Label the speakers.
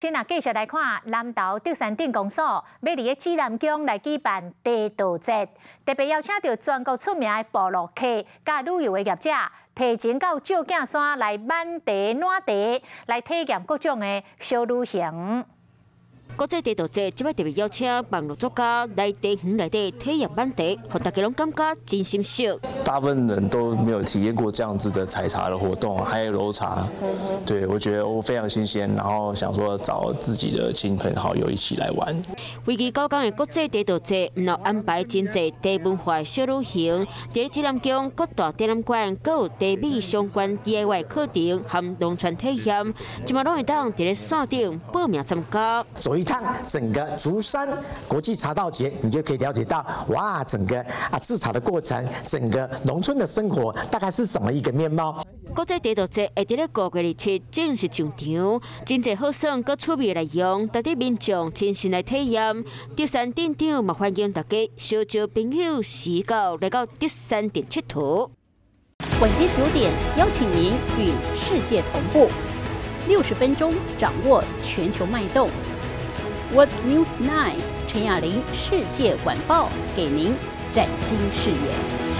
Speaker 1: 今仔繼續來看南投竹山鎮公所，欲佇咧紫南宮來舉辦茶道節，特別邀請著全國出名的部落客佮旅遊的業者，提前到照鏡山來挽茶、撋茶，來體驗各種的小旅行。
Speaker 2: 國際茶道節這擺特別邀請網路作家來茶園內底體驗挽茶，予大家攏感覺真心適。
Speaker 3: 大部分人都沒有體驗過這樣子的採茶的活動，還有揉茶，對，我覺得我非常新鮮，然後想說找自己的親朋好友一起來玩。
Speaker 2: 為期9天的國際茶道節，毋但安排真濟茶文化小旅行，佇咧紫南宮各大展覽館，閣有茶米相關 DIY 課程和農村體驗，這馬攏會當佇咧線頂報名參加。
Speaker 4: 走一趟整個竹山國際茶道節，你就可以了解到，哇，整個啊製茶的過程，整個農村的生活大概是怎麼一個面貌。
Speaker 2: 國際茶道節會佇咧5月27正式上場，真濟好耍閣趣味的內容，值得民眾親身來體驗。竹山鎮長嘛歡迎大家相招朋友時到來到竹山鎮𨑨迌。
Speaker 5: 晚間9點，邀請您與世界同步，60分鐘掌握全球脈動。World News 9 陳雅玲世界晚報，給您嶄新視野。